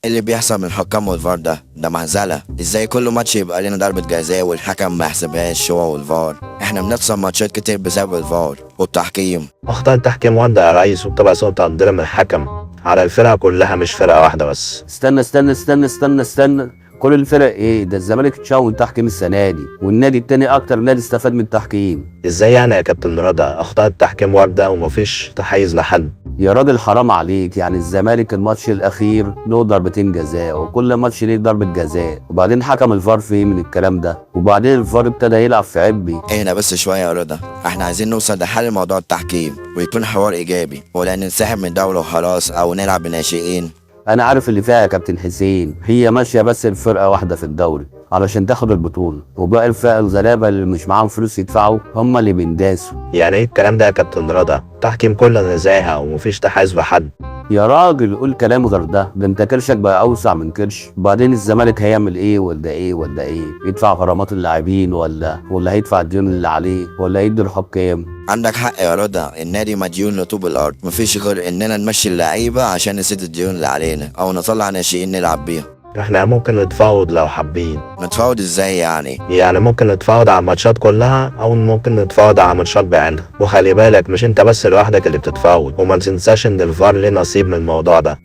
اللي بيحصل من الحكام والفار ده مهزله. ازاي كل ماتش يبقى لنا ضربه جزاء والحكم ما يحسبهاش هو والفار؟ احنا بنخسر ماتشات كتير بسبب الفار والتحكيم. أخطاء التحكيم واضحة يا ريس، وبتبقى سوء تقدير من الحكم على الفرقة كلها، مش فرقة واحدة بس. استنى استنى استنى استنى استنى، كل الفرق ايه ده؟ الزمالك اتشوه تحكيم السنة دي، والنادي التاني اكتر نادي استفاد من التحكيم. ازاي يعني يا كابتن رضا؟ أخطاء التحكيم واردة ومفيش تحيز لحد. يا راجل حرام عليك، يعني الزمالك الماتش الاخير له ضربتين جزاء، وكل ماتش ليه ضربه جزاء، وبعدين حكم الفار فيه من الكلام ده، وبعدين الفار ابتدى يلعب في عبي. اهنا بس شوية يا رضا، احنا عايزين نوصل لحل موضوع التحكيم ويكون حوار ايجابي، ولا ننسحب من دولة وخلاص او نلعب بناشئين. انا عارف اللي فيها يا كابتن حسين، هي ماشية بس الفرقة واحدة في الدوري علشان تاخد البطولة، وباقي الفرق الغلابة اللي مش معاهم فلوس يدفعوا هم اللي بينداسوا. يعني ايه الكلام ده يا كابتن رضا؟ تحكيم كله نزاهة ومفيش تحيز لحد. يا راجل قول كلام غير ده، ده انت كرشك بقى اوسع من كرش. وبعدين الزمالك هيعمل ايه ولا ايه ولا ايه؟ يدفع غرامات اللاعبين ولا هيدفع الديون اللي عليه ولا يدي الحكام؟ عندك حق يا رضا، النادي مديون لطوب الارض، مفيش غير اننا نمشي اللعيبة عشان نسد الديون اللي علينا او نطلع ناشئين نلعب بيها. احنا ممكن نتفاوض لو حابين. نتفاوض ازاي يعني؟ يعني ممكن نتفاوض على الماتشات كلها، او ممكن نتفاوض على ماتشات بعينها. وخلي بالك مش انت بس لوحدك اللي بتتفاوض، وما تنساش ان الفار ليه نصيب من الموضوع ده.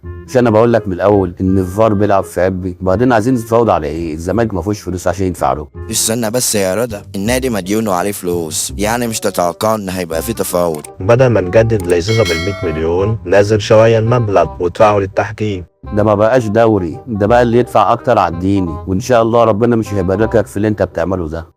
مش انا بقول لك من الاول ان الفار بيلعب في عبي؟ وبعدين عايزين نتفاوض على ايه؟ الزمالك ما فيهوش فلوس عشان يدفع له. استنى بس يا رضا، النادي مديون وعليه فلوس، يعني مش تتوقع ان هيبقى في تفاوض. بدل ما نجدد ليزوزا بال100 مليون، نازل شوية المبلغ وادفعوا للتحكيم. ده ما بقاش دوري، ده بقى اللي يدفع اكتر عديني، وان شاء الله ربنا مش هيباركك في اللي انت بتعمله ده.